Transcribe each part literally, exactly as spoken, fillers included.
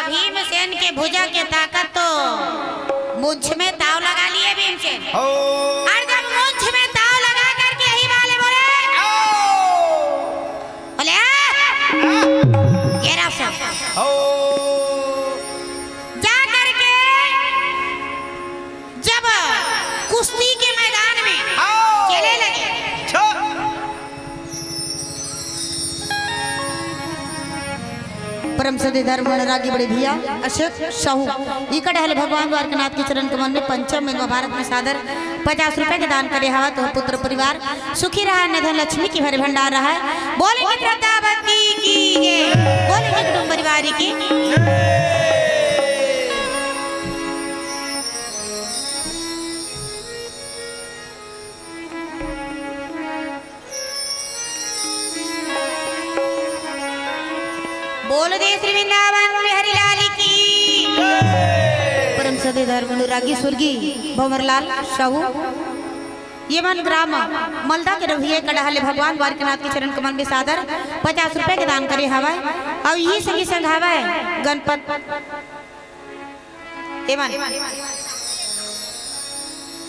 भीमसेन के भुजा के ताकत तो मूंछ में ताव लगा लिए भीमसेन। हो। और जब मूंछ में ताव लगा करके यही वाले बोले, ओ। बोले, "आ!" आ! ये रहा सब। हो। जा करके जब कुश्ती के मैदान में आओ। चले लगे। छो। परम सदे धर्म अनुरागी बड़े भैया अशोक साहू, इकट हले भगवान द्वारकानाथ के चरण कमल में पंचम में महाभारत में सादर पचास रुपए के दान करे हवा। तो पुत्र परिवार सुखी रहा, अन्न धन लक्ष्मी के भरे भंडार रहा। बोले कि श्रद्धा भक्ति की जय, बोले कि कुटुंब परिवार की। बोल दे श्री वृंदावन बिहारी लाल की। परम सदे धर्म अनुरागी स्वर्गीय भंवरलाल साहू, ये मन ग्राम मलदा के रहुइया कड़ाहले भगवान द्वारकानाथ के चरण कमल में सादर पचास रुपए के दान करे हवय। अउ यही संगी संग हवय गणपत एमन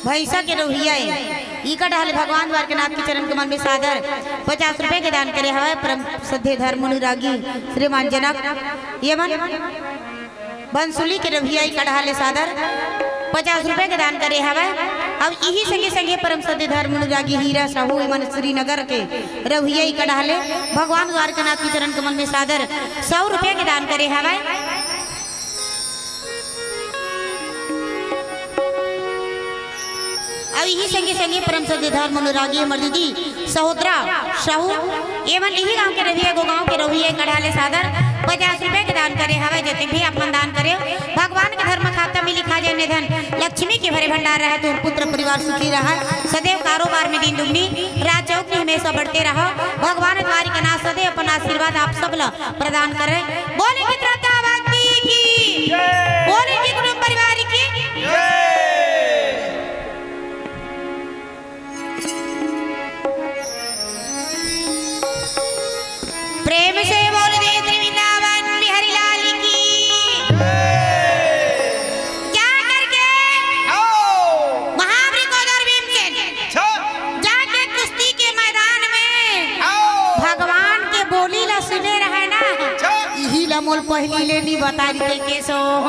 भैंसा के रहुइया ए, इकट हले भगवान द्वारकानाथ के चरण कमल में सादर पचास रुपए के दान करे हवय। परम श्रद्धे धर्म अनुरागी श्रीमान जनक एमन बंसुली के रहुइया इकट हले सादर पचास रुपए के दान करे हवय। अब इही संगे संगे परम श्रद्धे धर्म अनुरागी हीरा साहू एमन श्रीनगर के रहुइया इकट हले भगवान द्वारकानाथ के चरण कमल में सादर सौ रुपए के दान करे हवय। अउ इही संगे संगे परम सदे धर्म अनुरागी हमर दीदी सहोदरा साहू, एमन इही गांव के रहुइया, गो गांव के रहुइया, कड़ाले सादर पचास रुपए के दान करे हवय। जते भी आप मन दान करे, भगवान के धर्म खाता में लिखा जाए, ने धन लक्ष्मी के भरे भंडार रहे, तुम पुत्र परिवार सुखी रहा, सदैव कारोबार में दिन दुगनी, रात चौगनी हमेशा बढ़ते रहो। भगवान द्वारिकानाथ सदैव अपन आशीर्वाद आप सब ला प्रदान करे। बोले कि श्रद्धा भक्ति की, जय। बोले कि कुटुंब परिवार की। जय। प्रेम से बोल दे श्री वृंदावन बिहारी लाल की। जय। क्या करके आओ। महाबली को दर भीमसेन छो। जाके कुश्ती के मैदान में आओ। भगवान के बोली ला सुने रहे ना। छो। इही ला मोल पहिली ले नी बता रहिते केसो।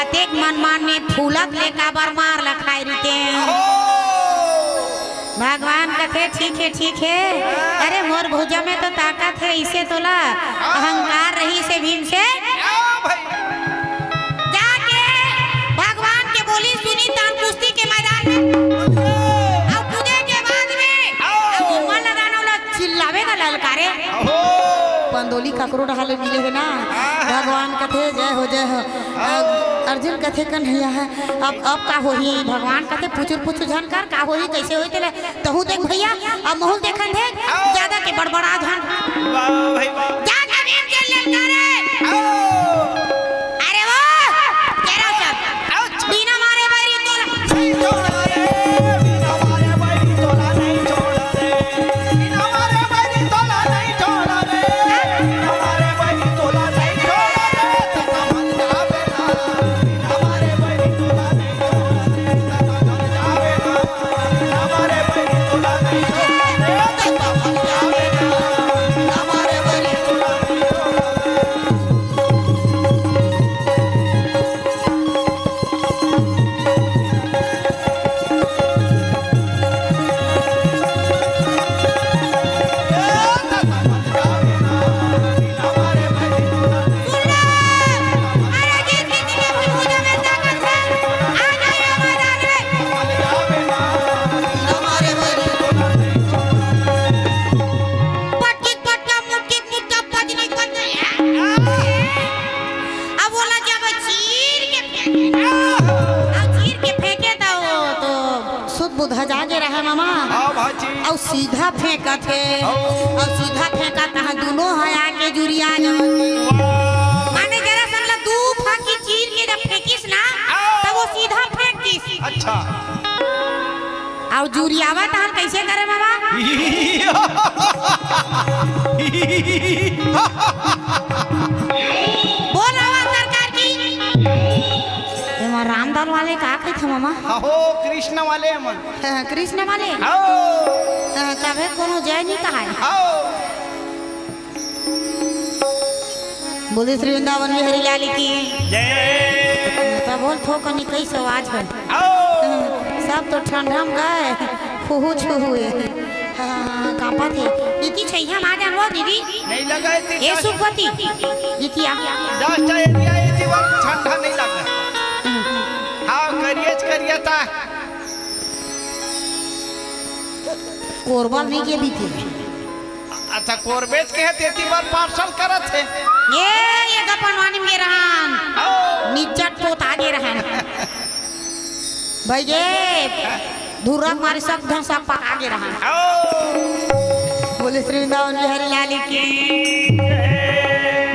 अतेक मन मान में फूलत ले काबर मार ला खाए रहिते। आओ। भगवान कथे, "ठीक हे, ठीक हे। अरे, मोर भुजा में तो ताकत हे, इसे तोला अहंकार रहिसे भीमसेन।" आओ भाई। जाके भगवान के बोली सुनी, तान कुश्ती के मैदान में। अउ कूदे के बाद में, अउ जुम्मा लगाना वाला चिल्लावे का ललकारे। अहो। पंदोली ककरो डहा ले मिले हे ना। आहा। भगवान कथे, "जय हो, जय हो।" अ, अर्जुन कथे, "कन्हैया हे, अब, अब का होही?" भगवान कथे, "पुचुर पुचुर झन कर, का होही, कैसे होही तेला तहूँ देख भैया, अब महूँ देखन दे, ज्यादा के बड़बड़ा झन।" वाह भाई वाह। जा जमीन के ललकारे। आओ। अरे वो, तेरा सब। आओ। बिना मारे बैरी तोला। नहीं छोड़ा रे, बिना मारे बैरी तोला नहीं छोड़ा रे। बिना मारे बैरी तोला नहीं छोड़ा रे। बिना मारे बैरी तोला नहीं छोड़ा रे। तो समझ जावे ना। बिना मारे बैरी तोला नहीं छोड़ा रे। तो समझ जावे ना। बिना मारे बैरी तोला नहीं छोड़ा रे। तो समझ जावे ना। बिना मारे बैरी तोला नहीं छोड़ा रे। पटकी पटका मुटकी मुटका पजनी पजनी। अब बोला जब चीर के फेंके ना, अब चीर के फेंके त वो तो सुध बुधा जागे रहे मामा। हाँ भाजी। अउ सीधा फेंकत हे। हाँ। अउ सीधा फेंकत हे, दुनो ह आके जुरिया जावत हे। वाह। माने जरा सन ला दू फाकी चीर के जब फेंकिस ना, हाँ। तब वो सीधा फेंक दिस। अच्छा। अउ जुरियावत हन कइसे करे मामा? बोल रहा सरकार की अहो, कृष्ण वाले मन। हाँ, कृष्ण वाले? हो। हाँ, तभे कोनो जय नहीं कहाय। हो। बोले श्री वृंदावन बिहारी लाल की। जय। तब बोल थो कनी कैसे आवाज है? हो। हाँ, सब तो ठंडा में गए, हुहु छुहुए। हाँ, हाँ, हाँ, कांपत हे। इति छैया मा जानबो दीदी? नहीं लगा इति ये दस सुखवती। इति आ। दस टा एरिया इति बार ठंडा नहीं लगा। हाँ, करियच करिया ता। कोरबा नहीं के बीते। अच्छा, कोरबेच के हे, तेती बार पार्सल करत हे। ये, ये गपन वानी में रहन। ओ। निचट पोत आगे रहन। भैये, धुर्रा के मारे सब धन सब पका गे रहन। ओ। बोले श्री वृंदावन बिहारी लाल की।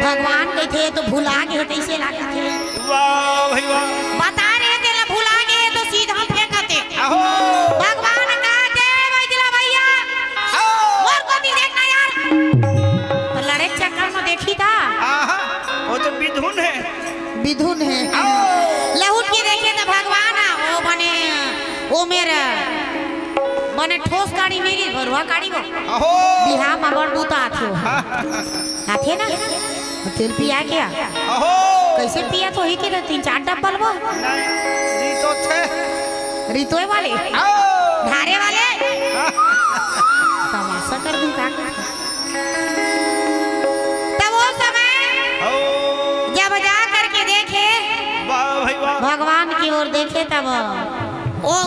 भगवान कहिथे तो भुला गे हे, कैसे लागत हे? वाह भाई वाह। बता रहे तेला भुला गे हे तो सीधा फेंकते। अहो। भगवान कहिथे, "बैजला भैया, अहो। मोर कोती देखना यार।" तो लड़े चक्कर में देखी था। आहा, वो तो बिधुन है। बिधुन हे। आओ। लहुट के देखे त भगवान आ, ओ बने, ओ मेर, बने ठोस काड़ी मेरी, भरुआ काड़ी वो। अहो। बिहाव म बड़ बूता आथे ओ। आथे ना? तेल पिया के आ। अहो। कैसे पिया तो ही के तीन चार डब्बल वो। नहीं, री तो थे। रितोय वाले। आओ। धारे वाले। तमाशा कर दी का? तब वो समय हो। जब जा करके देखे, वाह भाई वाह। भगवान की ओर देखे, तब वो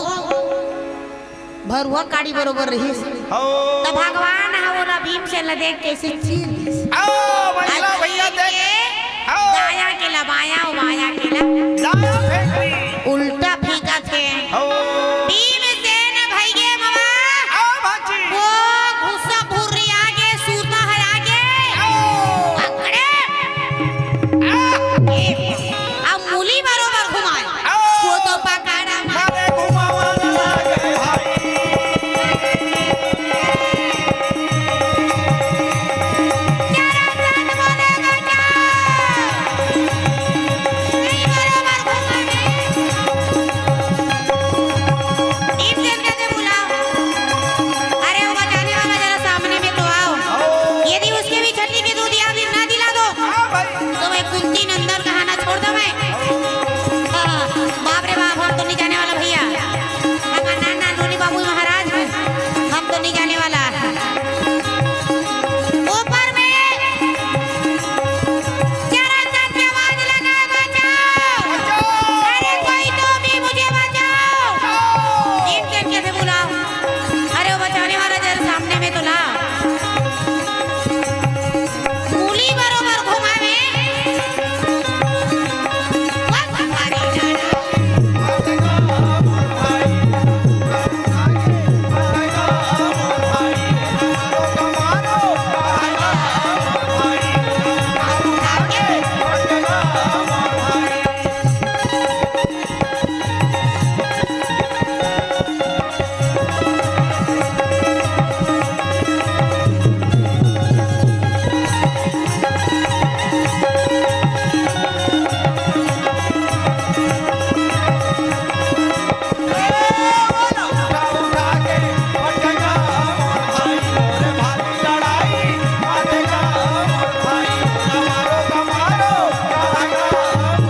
भरुआ काड़ी बरोबर रहिस। हो। तब भगवान ह ओला भीमसेन ल देख के ऐसे चीर दिस। आओ, भैया, अउ भैया, चीर देख। के आओ। दाया के ला बाया, अउ बाया के ला दाया फेंक दी। उल्टा फेंकत हे। हो। भीमसेन भइगे ममा। आओ भाजी। वो घुसा भुर्री आगे, सूता है आगे। आओ। पकड़े। आ। ए, अब मूली बरोबर घुमाए। आओ। वो तो पकड़ा मारे घुमावा लागे भाई। जरा चंद बोले बचाओ। नहीं बरोबर घुमा नहीं। भीमसेन कहते बुलाओ। अरे वो बचाने वाला जरा सामने में तो आओ। आओ। यदि उसके भी छठी के दूध याद ना दिला दो, हाँ भाई। तो मैं कुंती नंदन कहाना छोड़ दो मैं। हाँ, बाप रे बाप, हम तो नहीं जाने वाला भैया। हमारा नाना नोनी बाबू महाराज, हम तो नहीं जाने वाला। ऊपर में जरा सा आवाज लगाए, बचाओ। बचाओ। अरे कोई तो भी मुझे बचाओ। बचाओ। भीमसेन कैसे बुलाओ? अरे वो बचाने वाला जरा सामने में तो ला। मूली बरोबर घुमावे। बस हमारी जान।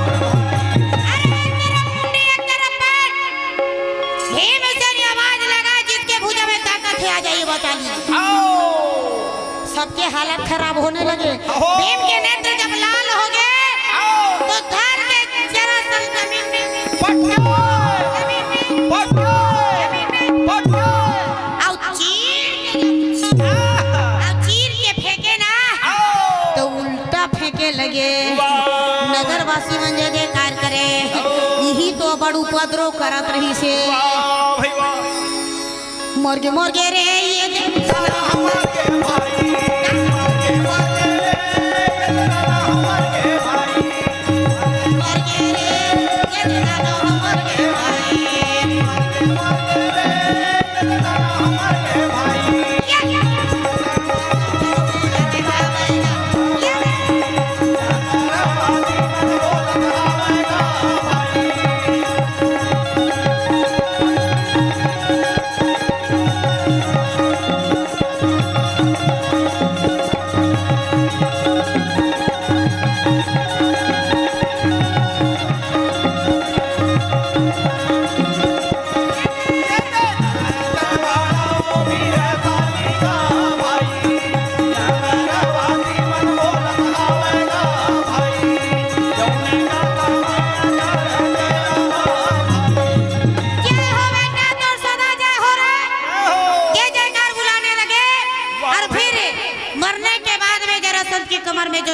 अरे तेरा मुंडी एक तरफ बैठ। भीमसेन ये आवाज लगा, जिसके भुजा में ताकत है, आ जाइए, बचा लीजिए। आओ। सबके हालत खराब होने लगे। अहो। भीम के नेत्र जब लाल हो गए, आओ। तो धर के जरा सा जमीन में पटके। जमीन में पटके। जमीन में पटके। आओ, चीर के, आहा। आओ, चीर के फेंके ना, आओ। तो उल्टा फेंके लगे। वाह। नगरवासी मन जय जयकार करे। आओ। इही तो बड़ उपद्रव करत रहिसे। वाह भाई वाह। मर गे, मर गे रे, ये दे।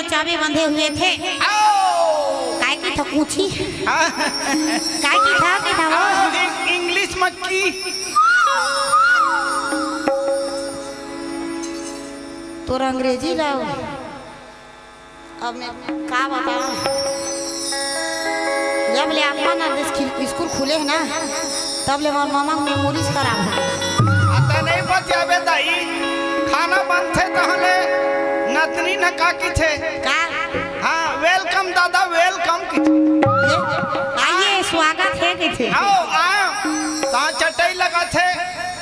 चाबी बंधे हुए थे। आओ। काय की था पूछी? हाँ। काय की था, की था वो? हाँ, इंग-, इंग्लिश में की। तोर अंग्रेजी ला। अब मैं का बताऊं? जब ले आपका ना स्कूल खुले है ना, तब ले मोर ममा के memories खराब हो गे। आता नहीं बतियाबे दाई, खाना बनथे तहले नतनी न का किथे? का? हाँ, welcome दादा, welcome किथे। ये, आइए, स्वागत है किथे। आओ, आओ। तहाँ चटई लगाथे,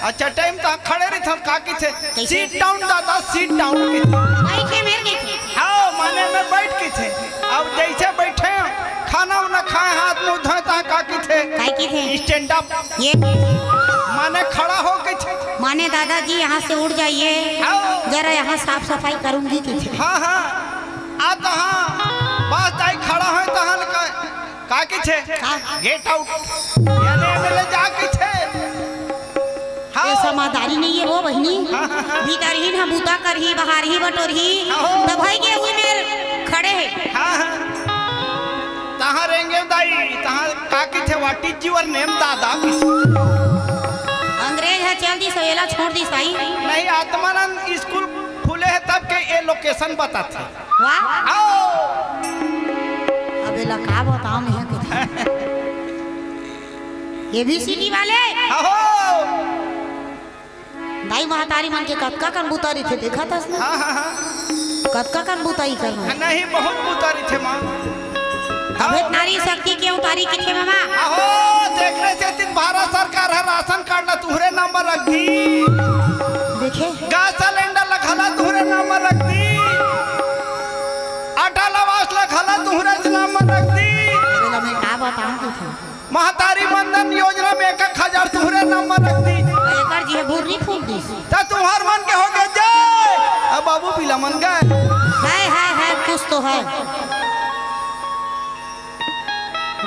आ चटई में तहाँ खड़े रहिथन, का किथे? कैसे? Sit down दादा, sit down किथे। बैठे मेरे किथे। हाँ, माने में बैठ किथे। अब जैसे बैठे हैं, खाना उना खाए, हाथ मुंह धोए, तहाँ का किथे? काय किथे? Stand up। ये माने खड़ा हो किथे। माने दादाजी यहाँ से उठ जाइए, हाँ। जरा यहाँ साफ सफाई करूंगी किथे। हाँ, हाँ। आ तहाँ बस दाई खड़ा है, तहाँ का, का किथे? का? Get out। यानी एमएलए जा किथे। हाँ। ये समझदारी नहीं है वो बहिनी। हाँ, हाँ, हाँ। भीतरही ना बूता करही, बाहरही बटोरही। हाँ, हो। तब भाई के हुई मेर खड़े है। हाँ, हाँ। तहाँ रेंगे दाई, तहाँ का किथे, what is your name दादा? अंग्रेज है चल दी, सवेला छोड़ दी साई। नहीं, आत्मानंद स्कूल खुले है तब के ये location बताथे। वाह। आओ। अब एला का बताओ मैं कुछ। एबीसीडी वाले। आहो। दाई महतारी मन के कतका कन बुता रहिथे, देखत हस ना? हाँ, हाँ, हाँ। कतका कन बुता ही करना। नहीं, बहुत बुता रहिथे माँ। अबे नारी शक्ति के उतारी किथे मामा? आहो, देखने से दिन भारत सरकार है राशन कार्ड ला तुहरे नाम रख दी। देखे? गैस सिलेंडर ला घला तुहरे नाम रख दी। अटल आवास ला घला तुहरे नाम रख दी। अरे ला मैं का बताऊं तुझे? महतारी वंदन योजना में एक एक हजार तुहरे नाम रख दी। एकर जी भुर्री फूंक दी। त तुहर मन के हो गए जय। अब बाबू पीला मन गए। है, है, है, कुछ तो है।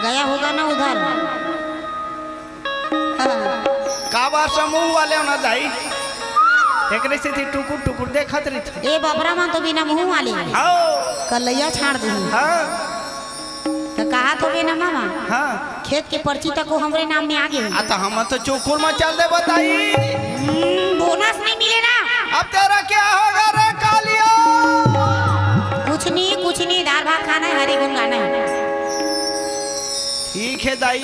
गया होगा ना उधर। हाँ। काबर समूह वाले हो ना दाई? एकरे सेती टुकुर टुकुर देखत रहिथे। ए बबरा मन तो बिना मुंह वाले। आओ। कलैया छाड़ दे। हाँ। तो कहा तो बे ना मामा। हाँ। खेत के पर्ची तक वो हमरे नाम में आ गए। आ तो हम तो चुकुर में चल दे बताई। हम्म, बोनस नहीं मिले ना। अब तेरा क्या होगा रे कालिया? कुछ नहीं, कुछ नहीं, दाल भात खाना है, हरी गुन गाना है। ठीक है दाई।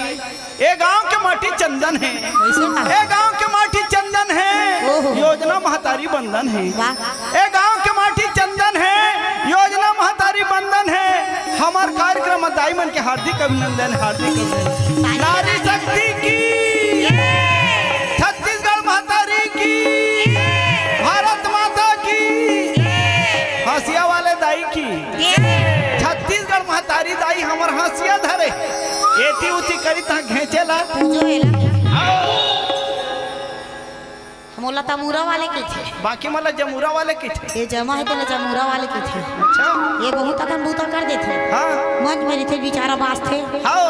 ए गांव के माटी चंदन है। कैसे का? ए गांव के माटी चंदन है। ओहो। योजना महतारी बंदन है। वाह। ए गांव के माटी चंदन है, योजना महतारी बंदन है। हमार कार्यक्रम में दाई मन के हार्दिक अभिनंदन, हार्दिक अभिनंदन। नारी शक्ति की, छत्तीसगढ़ महतारी की, भारत माता की, हंसिया वाले दाई की। छत्तीसगढ़ महतारी दाई हमर हंसिया धरे, एती उती करी तहां घेंचे ला। पूजो एला। मोला तमूरा वाले कहिथे। बाकी मोला जमूरा वाले कहिथे। ये जमा है तेला जमूरा वाले कहिथे। अच्छा। ये बहुत अकन बूता कर देथे। हाँ। मंच में रिथे बेचारा बांचथे। हाँ।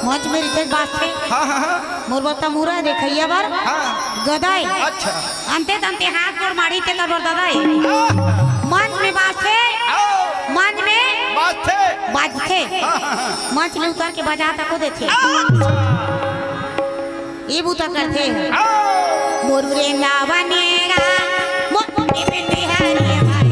मंच में रिथे बांचथे। हाँ, हाँ, हाँ। मोर बर तमूरा देखइया बर। हाँ। गदाय। अच्छा। अंते तंते हाथ गोड़ माढ़ी तेकर बर ददाय। हाँ। मंच में बांचथे। हाँ। मंच में बांचथे। बाजथे। हाँ, हाँ, हाँ। मंच में उतर के बजा तको देथे। अच्छा। ये बूता करथे। मोर वृंदावन ए गा, मोर बिपिन बिहारी ए भाई।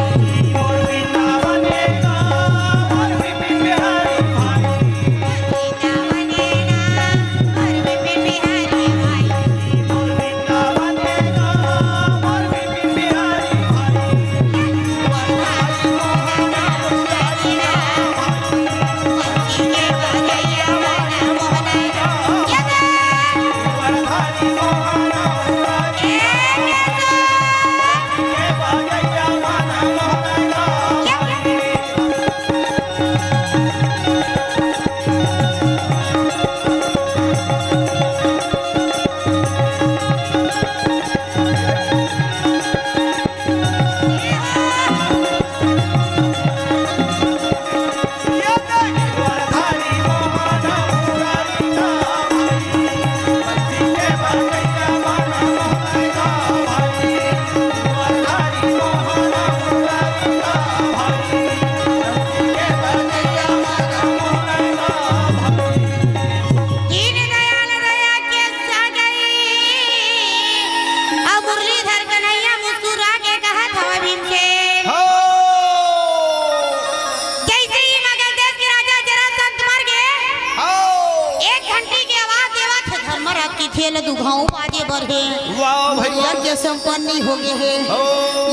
एला दुघाऊ बाजे बर हे, वाह भई वाह। यज्ञ संपन्न हो गे हे। ओ।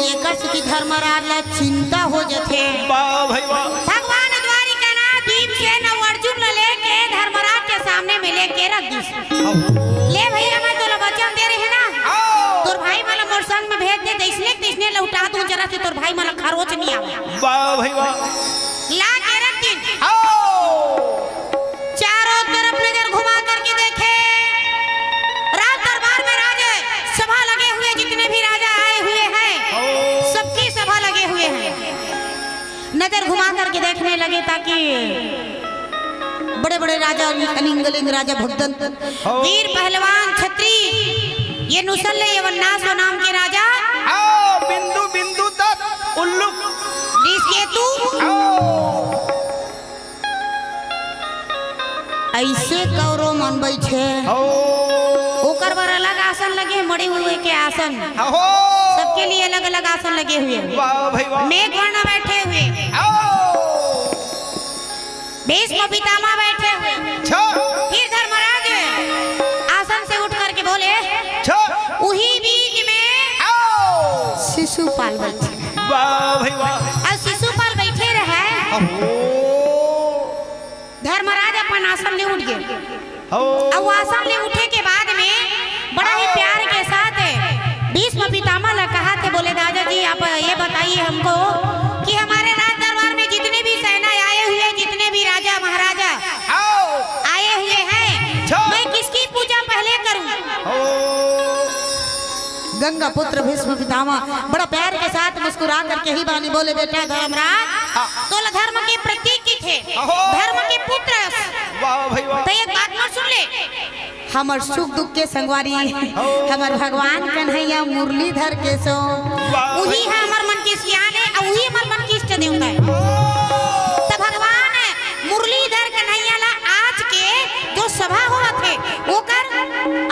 एकर सेती धर्मराज ला चिंता हो जथे। वाह भई वाह। भगवान द्वारिकानाथ भीमसेन अउ अर्जुन ला लेके धर्मराज के सामने में लेके रख दिस। ओ। ले भैया, मैं तोला वचन दे रहे ना, ओ। तोर भाई मन ला मोर संग में भेज दे, जइसने के तइसने लहुटा दूं, जरा से तोर भाई मन ला खरोच नइ आवय। वाह भई वाह। ला के रख दिन। ओ। चारों तरफ नजर घुमा करके देखे, राज दरबार में राज सभा लगे हुए, जितने भी राजा आए हुए हैं, ओ। सबकी सभा लगे हुए हैं। नजर घुमा करके देखने लगे, ताकि बड़े बड़े राजा, अलिंग अलिंग राजा भगदंत, ओ। वीर पहलवान छत्री, ये नुसल्ले, ये वन्नासो नाम के राजा, ओ, बिंदु बिंदु दत्त उल्लू, निष्केतु, ओ। अइसे कौरव मन बइठे। ओ। ओकर बर अलग आसन लगे, मड़े हुए के आसन। अहो। सबके लिए अलग-अलग आसन लगे हुए। वाह भाई वाह। मेघवर्ण बैठे हुए। ओ। भीष्म पितामह बैठे हुए। अच्छा। फिर धर्मराज आसन से उठ करके बोले, अच्छा। उही बीच में ओ। शिशुपाल बैठे। वाह भाई वाह। अउ शिशुपाल बइठे रहय। अहो। धर्मराज अपन आसन ले उठ गे। हो। अउ आसन ले उठे के बाद में बड़ा ही प्यार के साथ भीष्म पितामह ला कहाथे, बोले, "दादा जी, आप ये बताइए हमको कि हमारे राज दरबार में जितने भी सेना आए हुए, जितने भी राजा महाराजा हो। आए हुए हैं, अच्छा। मैं किसकी पूजा पहले करूं?" हो। गंगा पुत्र भीष्म पितामह बड़ा प्यार के साथ मुस्कुरा करके ही बानी बोले, "बेटा धर्मराज, हाँ। तोला धर्म के प्रतीक दिखे, अहो। धर्म के पुत्र अस। वाह भाई वाह। त एक बात मोर सुन ले, हमर सुख दुख के संगवारी, हो। हमर भगवान कन्हैया मुरलीधर के सो, वाह उही भाई। ह हमर मन के सियान हे, अउ उही हमर मन के इष्ट देवता हे।" हो। त भगवान मुरलीधर कन्हैया ला आज के जो सभा होवत हे, ओकर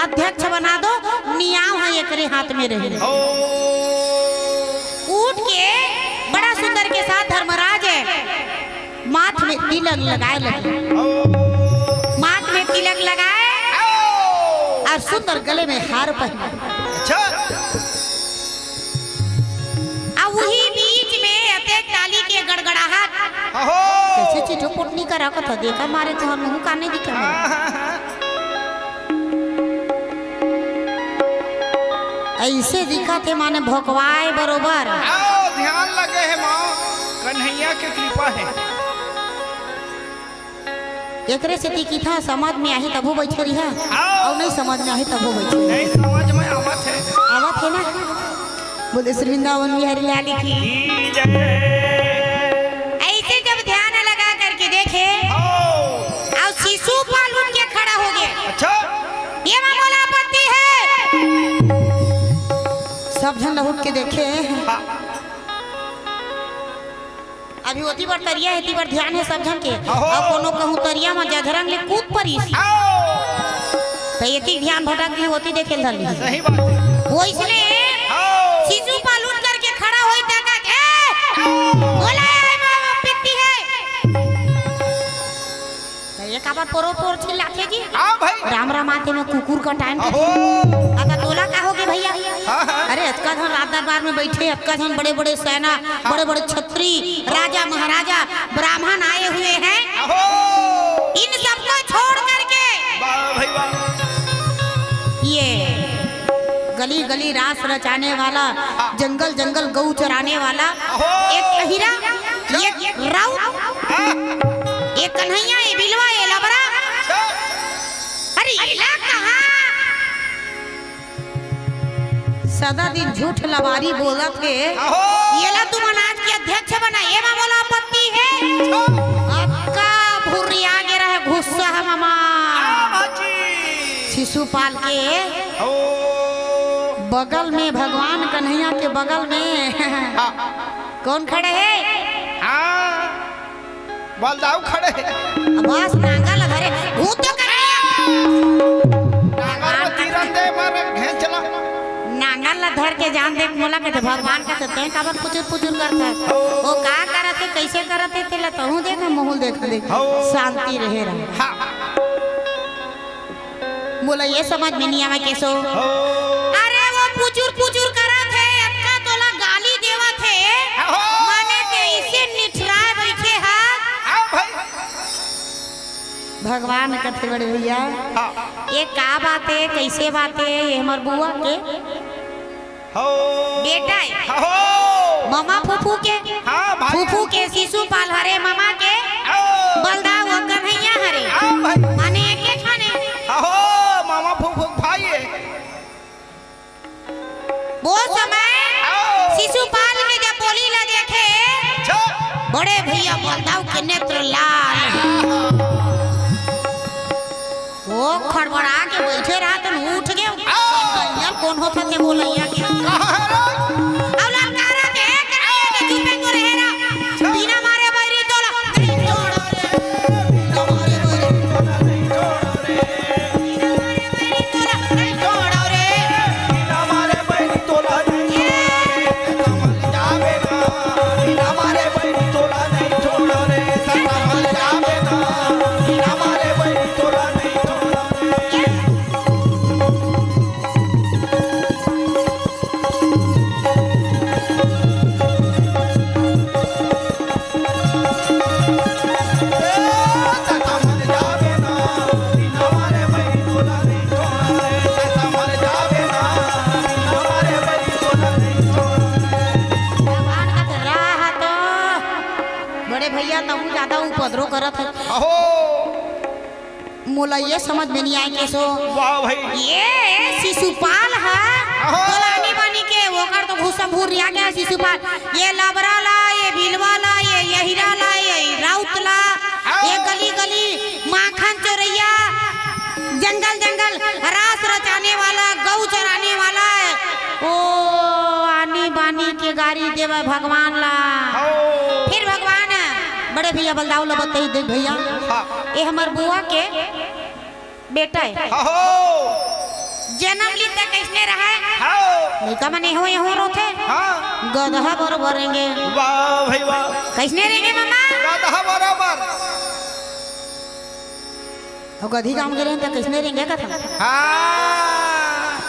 अध्यक्ष बना दो, नियाव ह एकरे हाथ में रही। ओ। उठ के बड़ा सुंदर के साथ धर्मराज माथ में तिलक लगाए लगे। ओ। माथ में तिलक लगाए ओ। अउ सुंदर गले में हार पहिने। अच्छा। अउ उही बीच में अतेक ताली के गड़गड़ाहट। अहो। कइसे चिटोपोट नइ करा कथा, देखा मारे तो हम मुंह काने दिखा। हाँ, हाँ, हाँ। अइसे दिखत हे माने भोकवाए बरोबर। आओ, ध्यान लगे हे माँ, कन्हैया के कृपा हे। एकरे सेती किथा समझ में आही तभो बइठे रिहा, आओ। अउ नइ समझ में आही तभो बइठे। नइ समझ में आवत हे। आवत हे ना? बोले श्री वृंदावन बिहारी लाल की। की जय। अइसे जब ध्यान लगा करके देखे, आओ। अउ शिशुपाल उठ के खड़ा हो गे। अच्छा। ये मा मोला आपत्ति हे। सब झन उठ के देखे। हाँ। अभी ओती बर तरिया हे, एती बर ध्यान हे सब झन के। अहो। अउ कोनो कहूँ तरिया म जधरंग ले कूद परिस। आओ। त एती ध्यान भटक गे, ओती देखे ल धर लिही। सही बात हे। ओइसने आओ। शिशुपाल उठ करके खड़ा होई त कहा, "ए, बोला ए, ए, ए, पित्ती हे।" त ये काबर पोरो पोर चिल्लाथे जी? हाँ भाई। राम राम आते में कुकुर का टाइम अहो। अगर तोला का होगे भैया? हाँ, हाँ। अरे अतका झन राज दरबार में बइठे, अतका झन बड़े बड़े सेना, हाँ। बड़े बड़े छत्री, राजा महाराजा, ब्राह्मण आए हुए हैं। अहो। इन सबको छोड़ करके वाह भाई वाह। ये गली गली रास रचाने वाला, हाँ। जंगल जंगल गऊ चराने वाला, अहो। एक अहिरा, एक राउत, हाँ। ये कन्हैया, ये बिलवा, ये लबरा। अच्छा। अरे, एला कहाँ? सदा दिन झूठ लबारी बोलत हे। अहो। एला तुमन आज के अध्यक्ष बना, एमा मोला आपत्ति हे। अच्छा। अतका भुर्रिया गे रहे गुस्सा हे मामा। हाँ, भाजी। शिशुपाल के ओ। बगल में, भगवान कन्हैया के बगल में हाँ। कौन खड़े हे? हाँ। बलदाऊ खड़े हे। बस नांगर ला धरे, भूत तो करे। नांगर में तीरन दे मारे, घेंच ला। नांगर ला धर के जान दे, मोला कथे भगवान कथे, "तैं काबर पुचुर पुचुर करत हे? ओ। ओ का करत हे, कइसे करत हे, तेला तहूँ देख, महूँ देख दे।" हो। शांति रहे रहा। हाँ। मोला ये समझ में नहीं आवे केशव। हो। अरे वो पुचुर पुचुर करत हे, अतका तोला गाली देवत हे, हो। माने के इसे निठराए बइठे हा। हाँ भाई। भगवान कथे बड़े भैया, हाँ। ये का बात हे, कैसे बात हे, ये हमर बुआ के हो। बेटा हे। हो। ममा फूफू के। हाँ, भाई। फूफू के शिशुपाल हरे, ममा के हो। बलदाऊ कन्हैया हरे। हाँ, भाई। माने एके ठाने। हो, ममा फूफू भाई हे। वो समय हो। शिशुपाल के जब बोली ला देखे, अच्छा। बड़े भैया बलदाऊ के नेत्र लाल। वो खड़बड़ा के बइठे रहत हे, उठ के, आ! "भैया, कोन होत हे ते बोलइया के?" कहाँ हे रे? अउ ललकारा के, "ए, कहाँ हे? चुपे तो रहे रा। बिना मारे बैरी तोला नहीं छोड़ो रे। बिना मारे बैरी तोला नहीं छोड़ो रे। बिना मारे बैरी तोला नहीं छोड़ो रे।" बिना मारे बैरी तोला नहीं छोड़ो रे। भगवान का तेरा हाथ। बड़े भैया, तहूँ ज्यादा उपद्रव करत हे। अहो। मोला ये समझ में नहीं आए केशव। वाह भाई। ये शिशुपाल हे, अहो। तोला आनी बानी के, ओकर तो घुसम भूरिया गया शिशुपाल। ये लबरा ला, ये भिलवा ला, ये यहिरा ला, ये राउत ला, अहो। ये गली गली माखन चोरैया, जंगल जंगल रास रचाने वाला, गऊ चराने वाला हे। ओ आनी बानी के गारी देवे भगवान ला। हो। फिर भगवान बड़े भैया बलदाऊ ला बताई, "देख भैया, हाँ। ये हमर बुआ के बेटा हे।" हाँ हो। जनम लीन ते कइसने रहय? हाँ। लइका मन एहो एहो रोथे। हाँ। गदहा बरोबर रेंगे। वाह भाई वाह। कइसने रेंगे ममा? गदहा बरोबर। अउ गदही गाँव गे रहेन त कइसने रेंगे कथन? हाँ।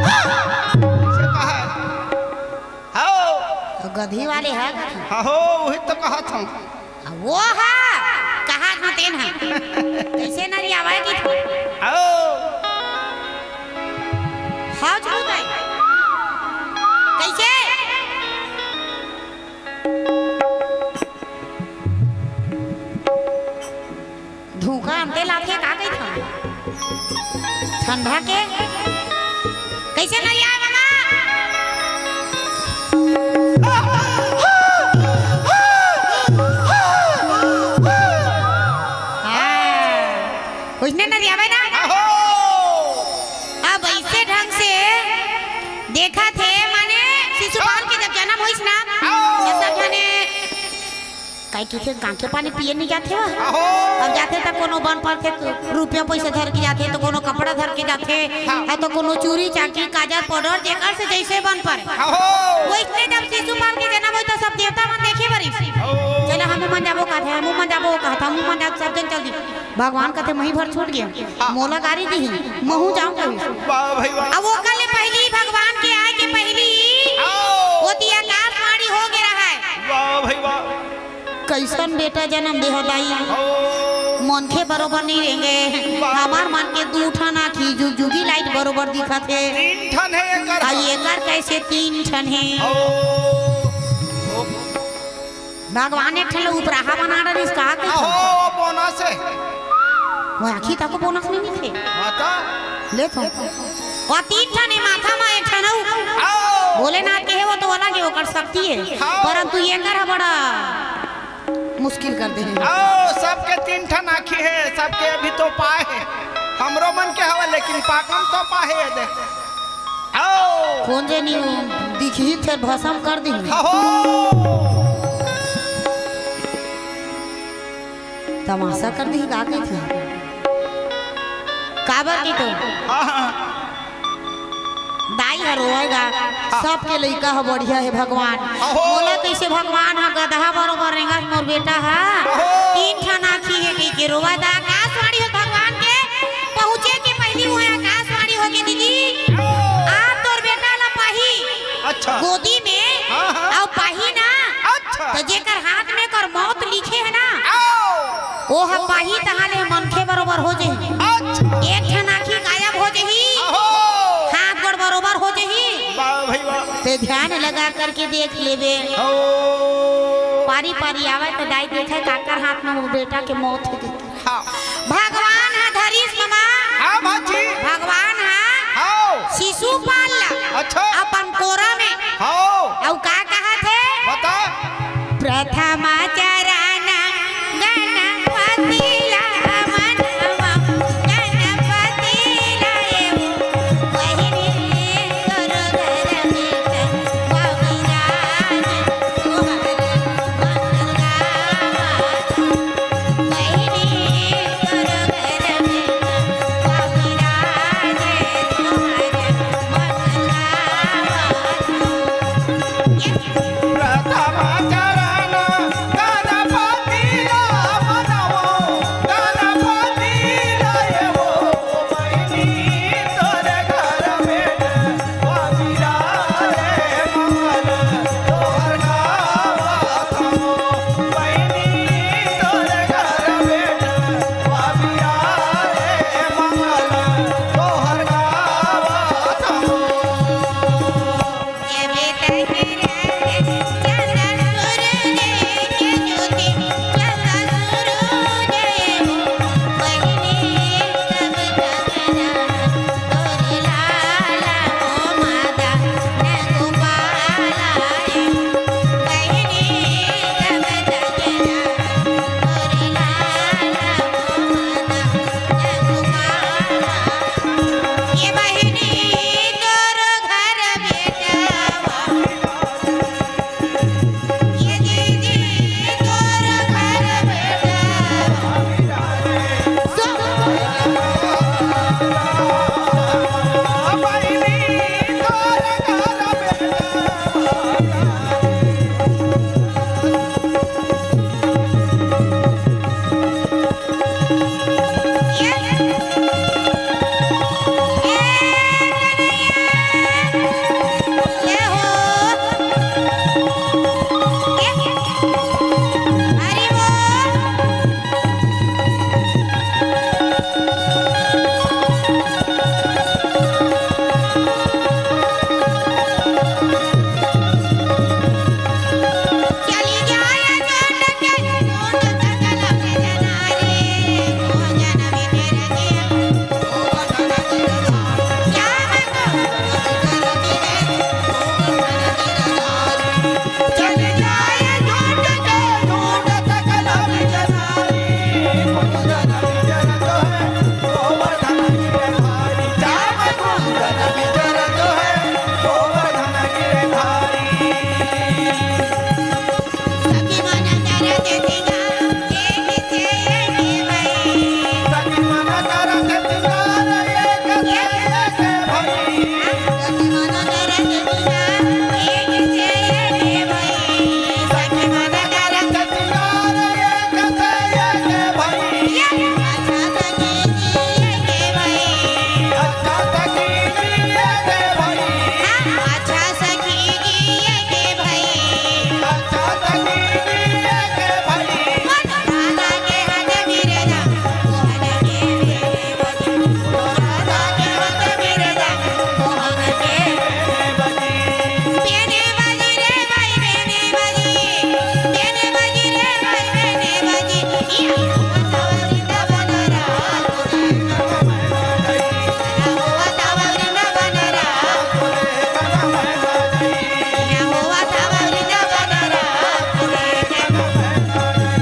से कहा है? हव। अउ गदही वाले ह कथन। हाँ हो, उही तो कहत हँव। आ, वो ह, कहत हँव तेन ह। कइसे नरियावय कथन? हव। हव, झूठ हे। कइसे? धूका अंते लाथे का कहिथन? ठंडा के? कइसे नरियाय ममा? हाँ। कइसने नरियावय ना? अहो! अब अइसे ढंग से देखत हे, माने शिशुपाल के जब जनम होइस ना, अहो! त सब झने काहे कहिथे, गाँव के पानी पिए नइ जाथे वा। अहो! अब जाथे त कोनो बन परथे, रुपया पइसा धर के जाथे, त कोनो कपड़ा धर के जाथे, हाँ। हाँ, त कोनो चूरी, चाँकी, काजर, पाउडर, जेकर से जइसे बन परे। अहो! वइसने जब शिशुपाल के जनम होइस, त सब देवता मन देखे बर आइस। अहो! चला, हमू मन जाबो कहत हे, हमू मन जाबो कहत हे, हमू मन जाबो, सब झन चल दिस। भगवान कथे, "मही भर छूट गेंव, हाँ। मोला गारी दिही, महू जाँव," कहिस। वाह भाई वाह। अब ओकर ले पहिली, भगवान के आय के पहिली, हाँ। ओती आकाशवाणी हो गे रहय। वाह भाई वाह। कइसन बेटा जनम दे हव दाई? हो। मनखे बरोबर नइ रेंगे। वाह। हमर मन के दू ठन आँखी जुगजुगी लाइट बरोबर दिखत हे। तीन ठन हे एकर। आ, एकर कइसे तीन ठन हे? हो। भगवान एक ठन ला उपराहा बना डरिस का कहिथे? अहो, बोनस हे। वो आँखी तको बोनस नइ मिलथे। हाँ त। ले तो। अउ तीन ठन हे माथा म, एक ठन अउ। अहो। भोलेनाथ के हे, वो तो अलग हे, ओकर शक्ति हे। हाँ। परंतु एकर ह बड़ा मुश्किल कर दे हे। अहो, सबके तीन ठन आँखी हे, सबके अभी तो पाय हे। हमरो मन के हवय, लेकिन पाकम तो पाय हे, ये दे। अहो। कोन जनी दिखही फेर भसम कर दिही। अहो। तमाशा कर दिही का कहिथे? काबर कि तो हाँ, हाँ। दाई ह रोवय गा, हाँ। सबके लइका ह बढ़िया हे भगवान। अहो। मोला कइसे भगवान ह गदहा बरोबर रेंगत मोर बेटा ह? अहो। तीन ठन आँखी हे कहिके रोवय गा का? अच्छा। गोदी में हाँ, हाँ। अउ पाही ना, अच्छा। त जेकर हाथ में कर मौत लिखे हे ना, आओ। ओह पाही तहाँ ले मनखे बरोबर हो जाही। अच्छा। एक ठन आँखी गायब हो जाही, आहो। हाथ गोड़ बरोबर हो जाही। वाह भाई वाह। ते ध्यान लगा करके देख लेबे। ओ। पारी पारी आवय त दाई देखय काकर हाथ में वो बेटा के मौत हे। हाँ। भगवान ह धरिस ममा। हाँ, भाजी। भगवान ह हाँ। शिशुपाल ला अच्छा। अपन कोरा में। हाँ। अउ का कहत हे? बता। प्रथम चरण गणपति ला मनवा, गणपति ला एहू बहिनी तोर घर में बाबूराज तोहर मंगल गावा।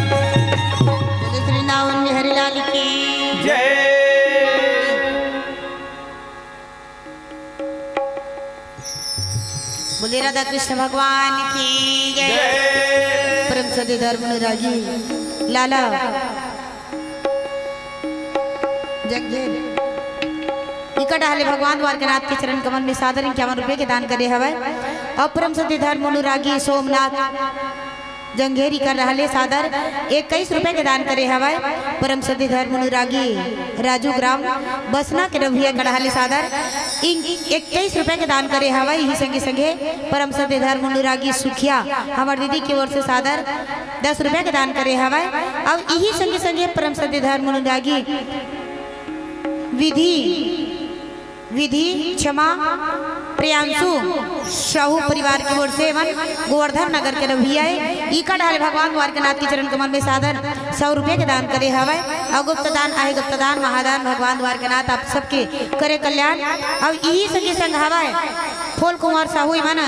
बोले वृंदावन बिहारी लाल की जय। बोले राधा कृष्ण भगवान की जय। जय। परम सत्य धर्म अनुरागी लाला जगदेव इकट हले भगवान द्वारकानाथ के चरण कमल में सादर इक्यावन रुपये के दान करे हवय। अउ परम सत्य धर्म अनुरागी सोमनाथ जंघेरी कर रहले सादर इक्कीस रुपया के दान करे हवय। परम सद्य धर्म अनुरागी राजू ग्राम बसना के रविया कर रहले सादर इक्कीस रुपया के दान करे हवय। इही संगे संगे परम सद्य धर्म अनुरागी सुखिया हमर दीदी के ओर से सादर दस रुपया के दान करे हवय। अउ इही संगे संगे परम सद्य धर्म अनुरागी विधि विधि क्षमा प्रियांशु साहू परिवार के ओर से एमन गोवर्धन नगर के रहुई आए। इका डाले भगवान द्वारकानाथ के चरण कमल में सादर सौ रुपया के दान करे हवय। अउ गुप्त दान आहे गुप्त दान महादान भगवान द्वारकानाथ आप सबके करे कल्याण। अउ इही संगे संग हवय फूल कुमार साहू एमन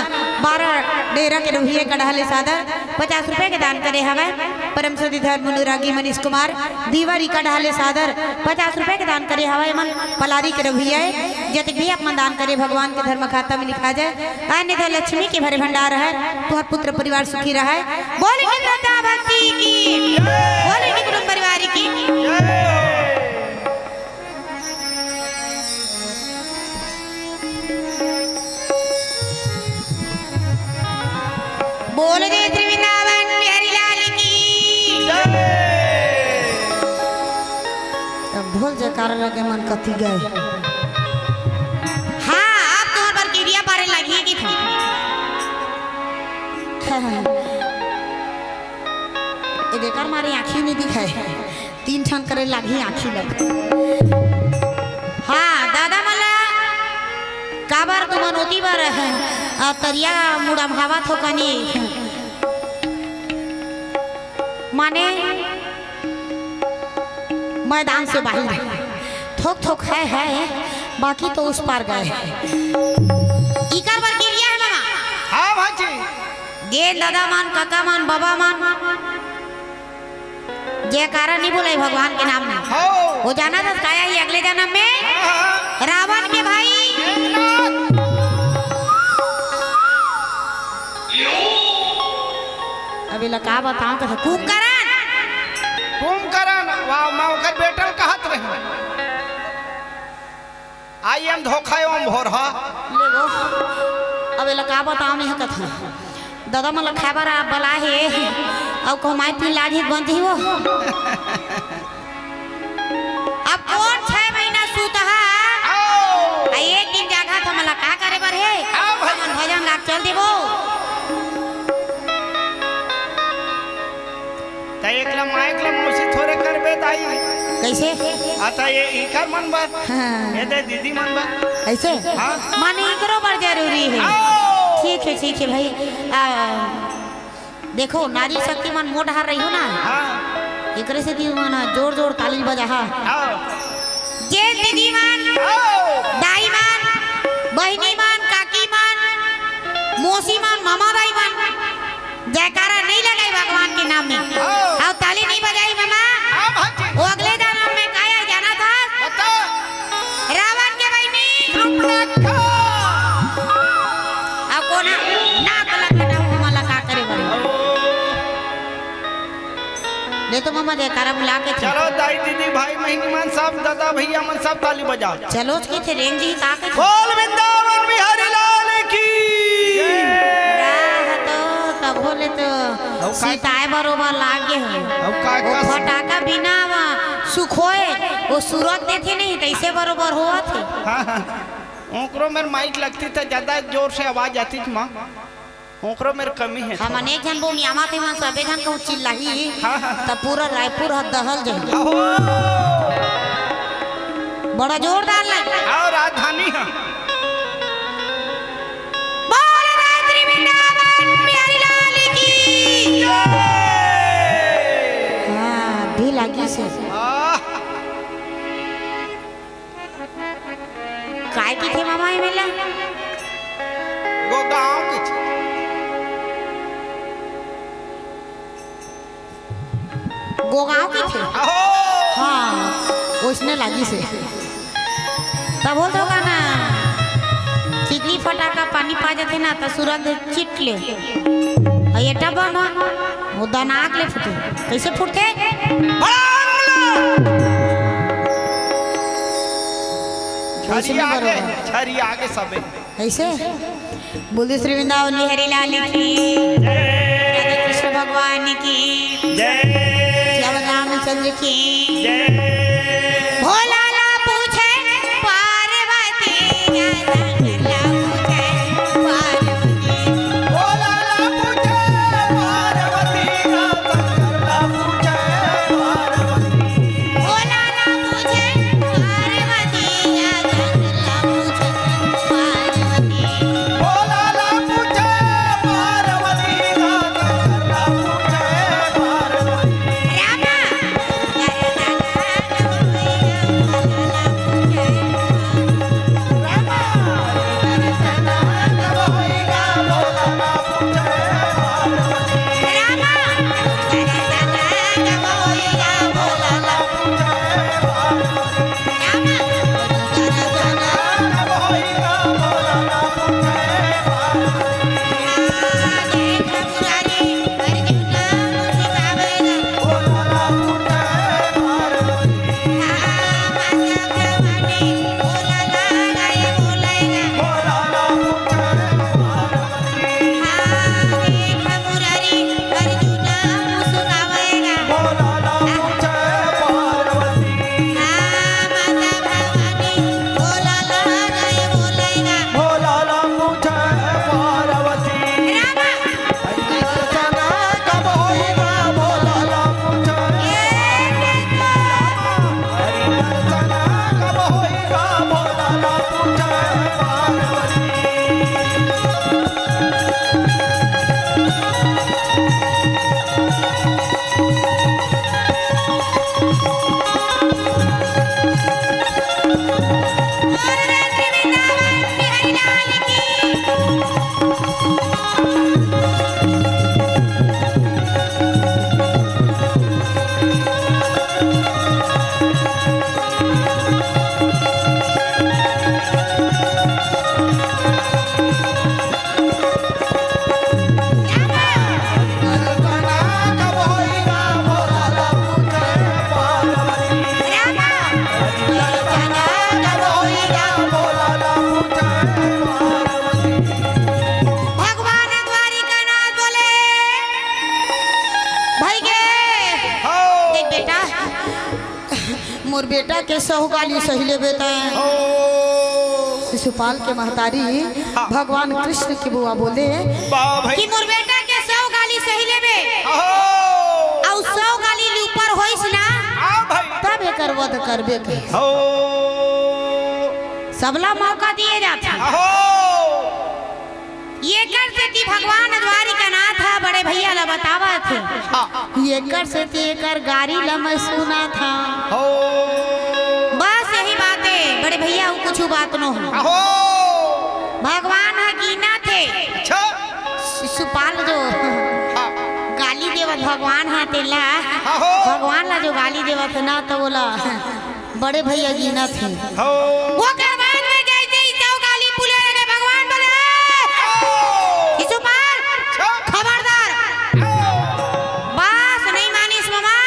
बारह डेरा के रहुई कड़हले सादर पचास रुपया के दान करे हवय। परम सद्य धर्म अनुरागी मनीष कुमार दीवारी कड़हले सादर पचास रुपया के दान करे हवय। एमन पलारी के रहुई आए। जतक भी आप मन दान करे भगवान के धर्म खाता में लिखा जाए। अन्य धन लक्ष्मी के भरे भंडार है। तुहर पुत्र परिवार सुखी रहे। बोले के श्रद्धा भक्ति की, बोले के कुटुंब परिवार की। बोल दे श्री वृंदावन बिहारी लाल की। अब ढोल जयकारा लगे मन कति गए। हाँ, अब तुम्हार बर किरिया पारे लगी कि था। ए देकर मारे आँखी नहीं दिखाए। तीन ठन करे लागही आँखी ल। हाँ, दादा मन ला काबर तुमन ओती बर, अ, तरिया मुड़महावत हो कनी? माने मैदान से बाहिर। थोक थोक है, है, बाकी तो उस पार गए। इकर बर किरिया है मामा। हाँ भांजी। गे दादा मन, काका मन, बाबा मन, जयकारा नहीं बोले भगवान के नाम में। हो। वो जाना था काया ही अगले जन्म में हाँ, हाँ। रावण के भाई। अबे ला का बताऊं तो कुंभकर्ण। कुंभकर्ण, वाह, मैं ओकर बेटल कहत रही। आई एम धोखा एवं भोरहा। ले वो, अब एला का बताओ, मैं कथा। दादा मन ला खाए बर आप बला हे, अउ कहूँ माई पीन लाज ही बन जही वो। अब कौन छह महीना सूत हा? आओ। आ एक दिन जागा था, मला का करे बर हे? आओ भाई। हमन भजन गा के चल देबो। त एकला माइक ला मौसी थोरे करबे दाई। कैसे? आ त ये इकर मन बर। हाँ। ये दे दीदी मन बर। ऐसे? हाँ। माने इकरो बर जरूरी है। आओ। ठीक है, ठीक है भाई। आ, देखो, नारी शक्ति मन मोट हार रही हो ना। हाँ। एकरे से ती मन जोर जोर ताली बजा हा। आओ। जे दीदी मन, आओ। दाई मन, बहिनी मन, काकी मन, मौसी मन, मामा दाई मन, जयकारा नहीं लगाई भगवान के नाम में। हाँ। अउ ताली नहीं बजाई मामा। हाँ भांजी। वो अगले जन्म में काया जाना था। बता। रावण के बहिनी। सुपर्णखा। अउ कोना नाक लग ना हो मला का करे बड़ी। ले तो मामा जयकारा बुला के थे। चलो दाई दीदी भाई बहिनी मन सब दादा भैया मन सब ताली बजाओ। चलो उसके थे रेंज ही का के थे। बोल वृंदावन बिहारी लाल की। राह तो तब होले तो अउ का सीताए बरोबर लागे है। अउ का वो का फटाका बिना वा सुखोए, वो सूरज देथे नहीं, तैसे बरोबर होवत है। हाँ, हाँ। ओकरो मेर माइक लगती त ज्यादा जोर से आवाज आती थी माँ। ओकरो मेर कमी है हम थोड़ा। अनेक झन बोमियामा थे, मन सबे झन कहूँ चिल्लाही, हाँ, हाँ। त पूरा रायपुर ह दहल जाही। आहो। बड़ा जोरदार लग। आओ राजधानी ह। बोल रात्रि वृंदावन बिहारी लाल की। हाँ, भी लागी से। आह। काय किथे मामा ए मेला? वो गाँव किथे। गोगांव किथे? अहो! हाँ, ओइसने लागी से। तब बोल दो गाना, चिकनी फटाका पानी पा जाथे ना, त सूरज चिट ले। अउ एटा बम ह, वो दनाक ले फूटे। कैसे फूटथे? बड़ांग ले। झरी आगे, बरोबर। झरी आगे सबे। ऐसे? बोलिए श्री वृंदावन बिहारी लाल की। राधा कृष्ण भगवान भगवान की जय। श्याम रामचंद्र की जय। भोला ला पूछे पार्वती, राधा ला पूछे पार्वती। भोला ला पूछे पार्वती, राधा ला पूछे पार्वती। भोला ला पूछे पार्वती, राधा ला पूछे पार्वती। भोला ला पूछे पार्वती, राधा ला पूछे पार्वती। रामा, रामा, भगवान द्वारिकानाथ बोले, भाई के, हाँ। देख बेटा, मोर बेटा के सौ गाली सही लेबे तैं। ओ। शिशुपाल के महतारी हाँ। भगवान कृष्ण के बुआ बोले वाह भाई। कि मोर बेटा के सौ गाली सही लेबे। आहो। अउ सौ गाली ले ऊपर होइस ना, हाँ भाई। तब एकर वध करबे के। हो। सबला मौका दिए जाथे। आहो। एकर सेती भगवान द्वारिकानाथ ह बड़े भैया ला बतावत हे। हाँ। एकर सेती एकर गारी ला मैं सुनत हँव। हो। बस यही बात हे बड़े भैया, अउ कुछु बात नो हे। आहो। भगवान ह गिनत हे। अच्छा। शिशुपाल जो हाँ। गाली देवत भगवान ह तेला, आहो। भगवान ला जो गाली देवत हे ना, त ओला बड़े भैया गिनत हे। हो। ओकर बाद में जैसे ही सौ गाली पुले लगे, भगवान बोले, "शिशुपाल, खबरदार।" बस, नहीं मानिस ममा।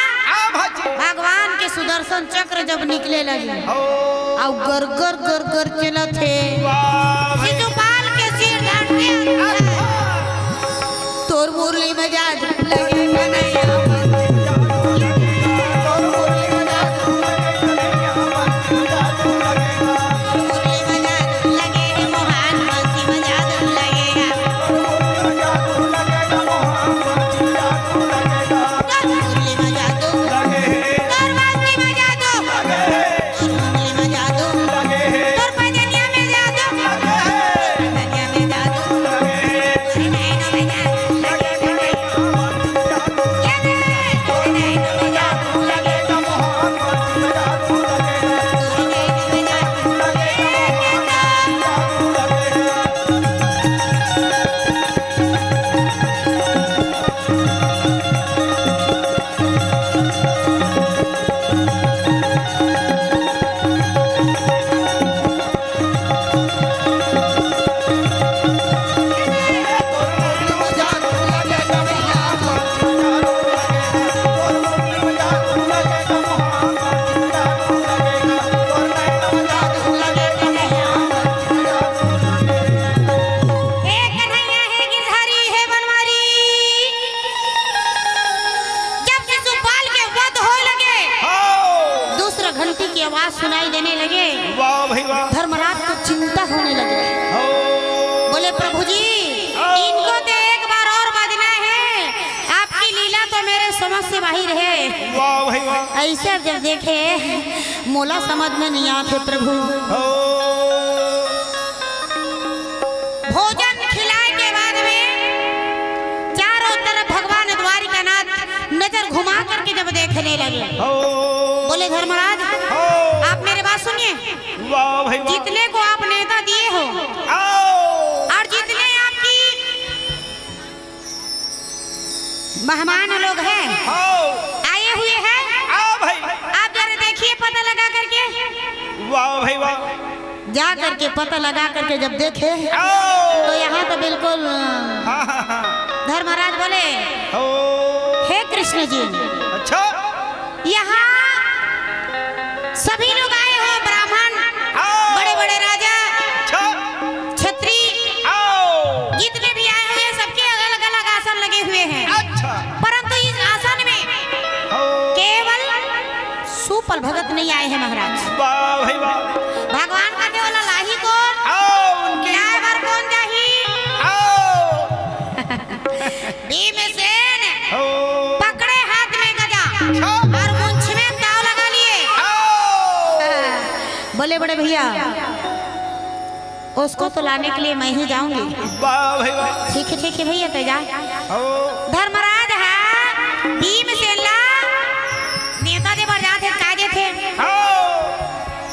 भगवान के सुदर्शन चक्र जब निकले लगे, हो। अउ गरगर गरगर चलत हे। वाह भाई। शिशुपाल के सिर धड़ के अंदर। तोर मुरली में जादू लगे कन्हैया। तोर मुरली में जादू, तोर पैजनिया में जादू, तोर पैजनिया में जादू, तोर नैना में जादू लगे, लगे। सुनाई देने लगे। वाह भाई वाह। धर्मराज को चिंता होने लगे। हो। बोले, "प्रभु जी, हो। इनको तो एक बार और बजना है, आपकी लीला तो मेरे समझ से बाहर है।" वाह भाई वाह। ऐसे जब देखे, मोला समझ में नहीं आते प्रभु। हो। भोजन खिलाए के बाद में चारों तरफ भगवान द्वारिकानाथ नजर घुमा करके जब देखने लगे, हो। बोले, "धर्मराज, हो। आप मेरे बात सुनिए। वाह भाई वाह। जितने को आप नेवता दिए हो आओ। और जितने आपकी मेहमान लोग हैं, आओ। आए हुए हैं, आओ भाई। आप जरा देखिए पता लगा करके।" वाह भाई वाह। जा करके पता लगा करके जब देखे, आओ। तो यहाँ तो बिल्कुल, हाँ, हाँ, हाँ। धर्मराज बोले, ओ। "हे कृष्ण जी, अच्छा। यहाँ सभी लोग आए हो, ब्राह्मण, आओ। बड़े-बड़े राजा, अच्छा। छत्री, आओ। जितने भी आए हुए हैं, सबके अलग-अलग आसन लगे हुए हैं। अच्छा। परंतु इस आसन में ओ। केवल सुपल भगत नहीं आए हैं महाराज।" वाह भाई वाह। भगवान का केवल लाही कौन? आओ उनकी। लाए बर कौन जाही? आओ। भीमसेन हो। पकड़े हाथ में गदा अच्छा। और मुंछ में ताव लगा लिए। आओ। बोले, "बड़े भैया, उसको तो लाने के लिए मैं ही जाऊंगी।" वाह भाई वाह। "ठीक है, ठीक है भैया, तै जा।" हो। धर्मराज हा भीमसेन ला नेवता दे बर जाथे, का देथे? हो।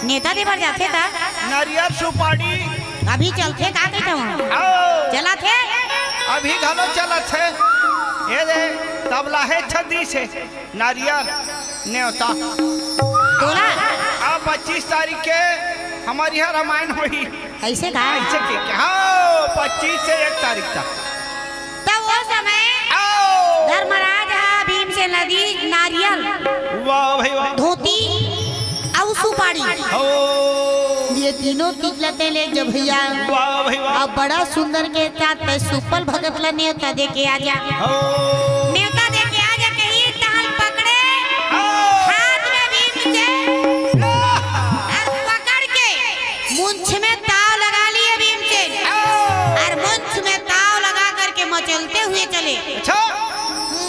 नेवता दे बर जाथे त नारियल सुपारी। अभी चलथे का कहिथव? आओ। चलत हे? अभी घलो चलत हे। ये दे, तब लाहे छत्तीस हे। नारियल नेवता। तोला? आ, पच्चीस तारीख के हमर इहाँ रामायण होही। ऐसे का? ऐसे के, के? हाँ, पच्चीस से एक तारीख तक। तब वो समय आओ। धर्मराज हा भीमसेन ला दीस नारियल, वाह भाई वाह। धोती अउ सुपारी। हो। ये तीनों चीज ला तैं ले जा भैया। वाह भाई वाह। अब बड़ा सुंदर के साथ तैं सुपल भगत ला नेवता दे के आ जा। हो। नेवता दे के आ जा, कहीं तहन पकड़े, हो। हाथ में भीमसेन, हो। अउ पकड़ के मुंछ में ताव लगा लिए भीमसेन। हो। अउ मुंछ में ताव लगा करके मचलते हुए चले। अच्छा।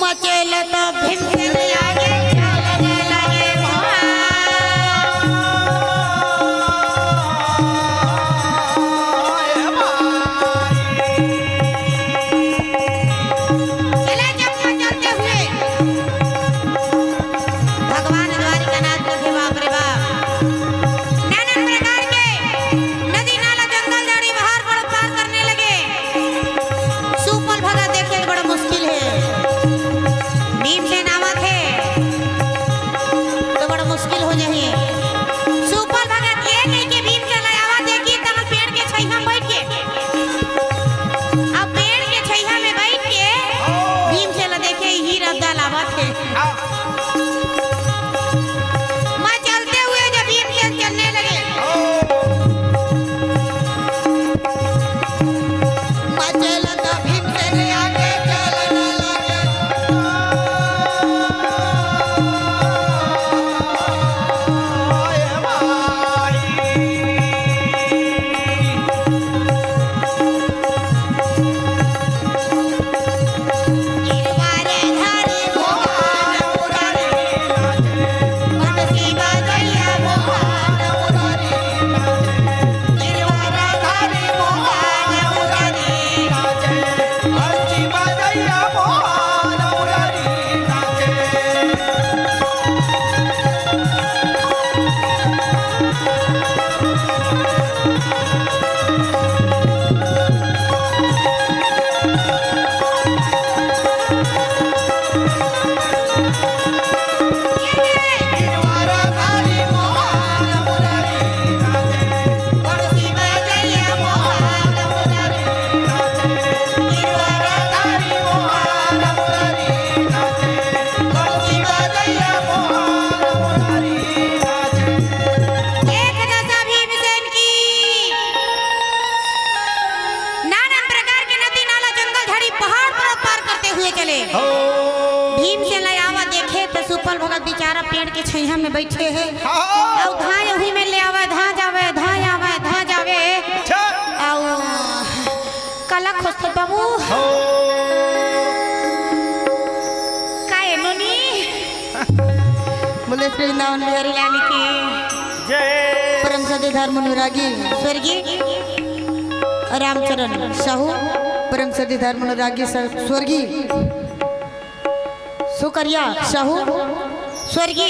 मचेल तो भीमसेन आगे, लगे मोहा। चले जब मचलते हुए भगवान द्वारिकानाथ को, बाप रे बाप, नाना प्रकार के नदी नाला जंगल झाड़ी पहाड़ पर पार करने लगे। सुपल भगत देखे तो बड़ा मुश्किल हे। भीमसेन आवत हे तो बड़ा मुश्किल हो जाही। सुपल भगत ये कहिके भीमसेन ला आवत हे कि तहन पेड़ के छइहा में बइठ के, अब पेड़ के छइहा में बइठ के भीमसेन ला देखे ही रद्दा लावत हे। मचलते हुए जब भीमसेन चलने लगे, मचल तो भीमसेन आगे चलने लगे। एक जैसा भीमसेन की नाना प्रकार के नदी नाला जंगल झाड़ी पहाड़ पर्वत पार करते हुए चले। हो। भीमसेन ला आवा देखे तो सुपल भगत बिचारा पेड़ के छैया में बइठे हे। हाँ। अउ धाय उही में ले आवय, धाय जावय, धाय आवय, धाय जावय। अच्छा। अउ काला खोजथस बाबू। हो। का ए नोनी? बोले श्री वृंदावन बिहारी लाल की। जय। परम सती धर्म अनुरागी स्वर्गीय रामचरण साहू, परम सती धर्म अनुरागी स-, स्वर्गीय सुकरिया साहू, स्वर्गीय